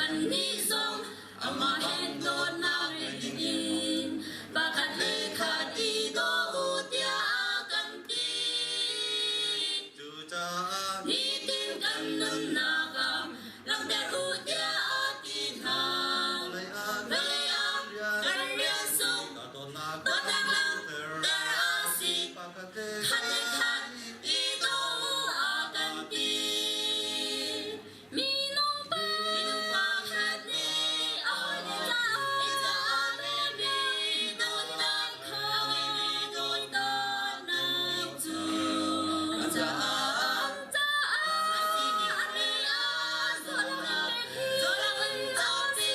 Kannih zong amah he dawtnak ngei dingin pakhat le khat i daw u tiah a kan ti. Cucaah Nitin kan nunnak ah langhter u tiah a ti hna. vawlei ah Vawlei ah rian kan rian sung dawtnak dawtnak langhter a si. pakhat le Khat le khat i daw u a kan ti. Minung pakhat nih a hawile caah a ngeimi dawtnak kha a ngeimi dawtnak cu caah caah a simi ah zawtnak zawtnak in cawpi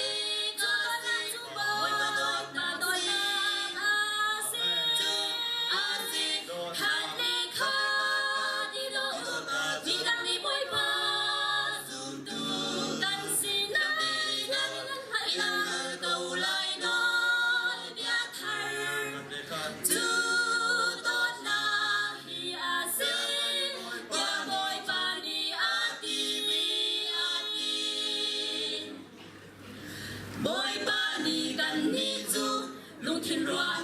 dawtnak cu Bawipa dawtnak dawtnak a si cu a si khat le khat i daw u midang nih Bawipa zumtu kan sinah nan hngal ko lai nawlbia thar cu dawtnak hi a si tiah Bawipa nih a timi a ti. Bawipa nih kannih cu lungthin ruahnak.